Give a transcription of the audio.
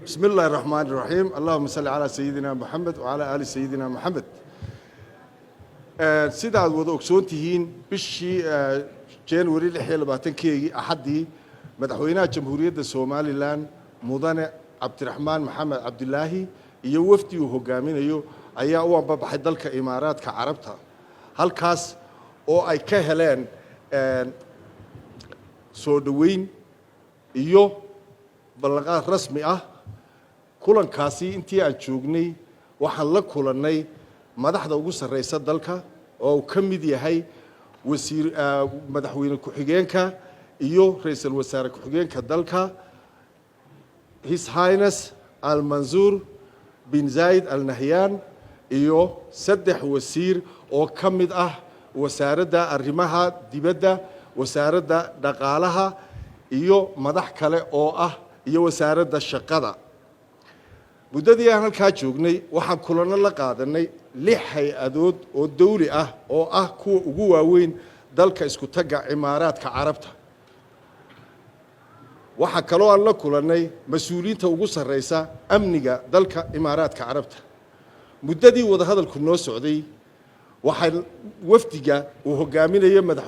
بسم الله الرحمن الرحيم، اللهم صل على سيدنا محمد وعلى آل سيدنا محمد. Sida aad wada ogsoon tihiin, bishii January 26-keegii, Axaddii, Madaxweynaha Jamhuuriyadda Somaliland, Mudane Cabdiraxmaan Maxamed Cabdilaahi, iyo wafdi uu hogaaminayo ayaa u ambabaxay dalka Imaaraadka Carabta, halkaas oo ay ka heleen soo dhoweyn iyo ballanqaad rasmi ah. Kulankaasi intii aan joognay waxaan la kulannay madaxda ugu sarreysa dalka, oo uu ka mid yahay wasiir madaxweyne ku-xigeenka iyo ra-iisul wasaare ku-xigeenka dalka, His Highness Al Mansuur bin Zayid Al Nahyan, iyo saddex wasiir oo ka mid ah Wasaaradda Arrimaha Dibadda, Wasaaradda Dhaqaalaha iyo madax kale oo ah iyo Wasaaradda Shaqada. Muddadii aan halkaa joognay waxaan kulanno la qaadanay lix hay-adood oo dawli ah oo ah kuwa ugu waaweyn dalka Isku Tagga Cimaaraadka Carabta. Waxaa kaloo aan la kulannay mas-uuliyiinta ugu sarreysa amniga dalka Imaaraadka Carabta. Muddadii wadahadalku noo socday waxaa wafdiga uu hogaaminayo madax